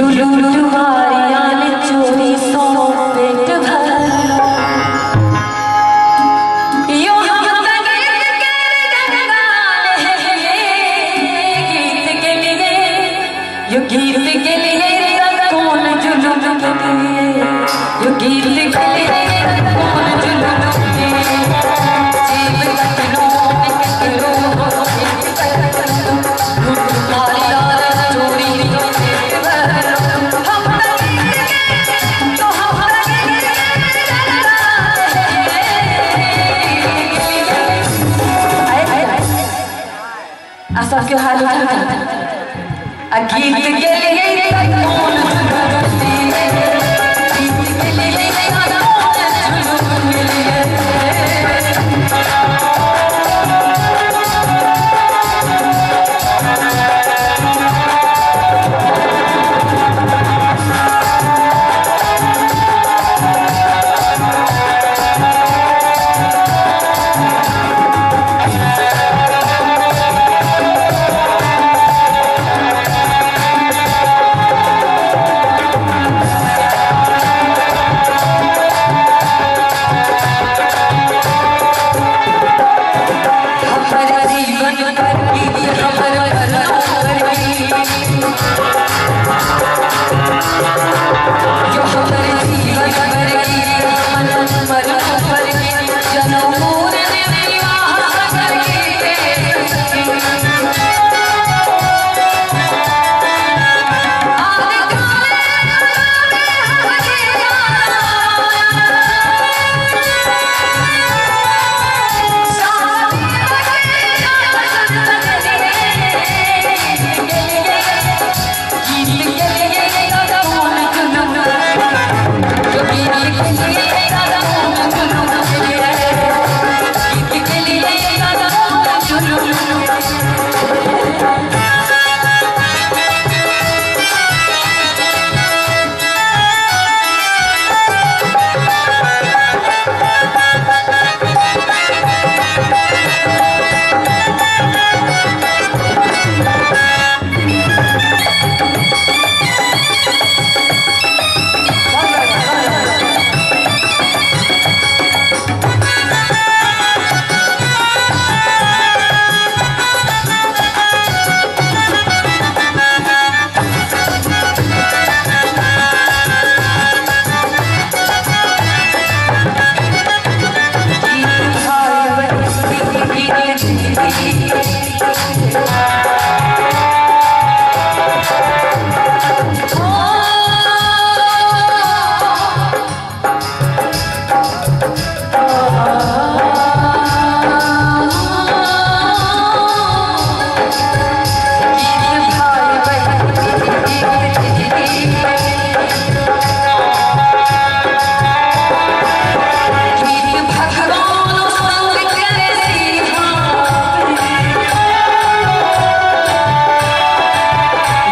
You लूटमारियान चोरी सो पेट भरलो। यो हम त गीत के गंगाल है, गीत के लिए, यो गीत के लिए त कोन जुलुम के लिए, यो गीत के लिए त कोन जुलुम के लिए। जीव कतरो कतरो लूटमारियान चोरी पेट भरलो। हम त गीत के, तो हम त गीत के गंगाल है, गीत के लिए। आ सबके हाल उठा आ गीत के लिए कोन जुलुम के लिए, गीत के लिए कोन जुलुम के लिए। हमर जीवन पर गीत, हमर मरनो पर गीत, यो हमर जीवन पर गीत, हमर मरनो पर गीत, जनम मूरन विवाह सगर गीते आदि काल भगवान संग करे सीधा,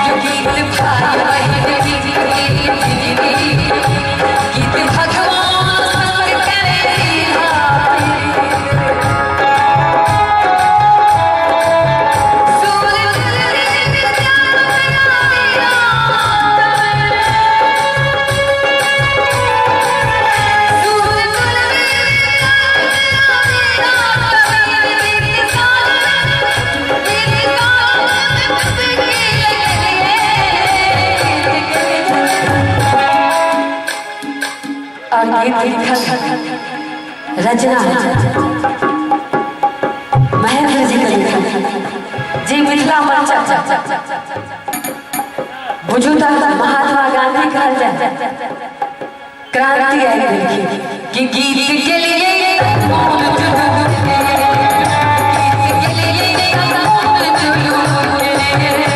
यो गीत भाई बहन गीत, गीत भगवान संग करे सीधा। सूरज और गीत लिखल रचना महेंद्र जी के लिखल जी मिथिला मंच बुझू तऽ महात्मा गांधी कहल जाय क्रांति आई गेलखिन कि गीत के लिए कोन जुलुम के लिए, गीत के लिए कोन जुलुम के लिए।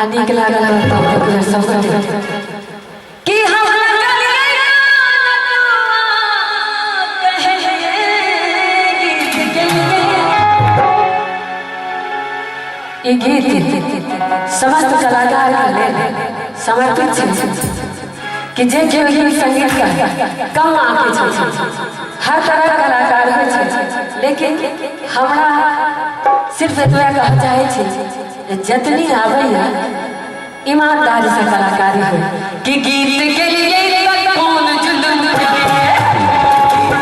आ नीक लागल तऽ एक बेर सब गोटे कि हम ई गीत समस्त कलाकार के लेल समर्पित छै कि जे केओ गीत संगीत के कम आके छै। हर तरह के कलाकार होइ छै, लेकिन हमरा सिर्फ एतबे कहऽ चाहै छी जे जतनी आबैए ईमानदारी से कलाकारी हो कि गीत के लिए कौन जुलुम करे,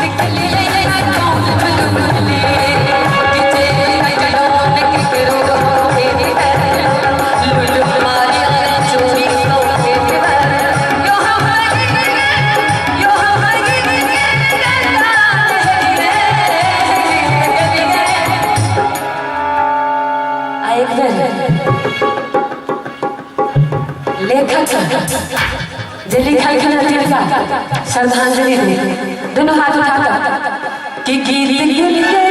गीत के लिए कौन जुलुम करे, कि जे कौन केकरो लुलु मारिया चोरी यो हमारी, यो हमारी। आ एक बेर लेखक जे लिखल खन तिनका श्रद्धांजलि दे, दोनों हाथ उठा कर कि गीत के लिए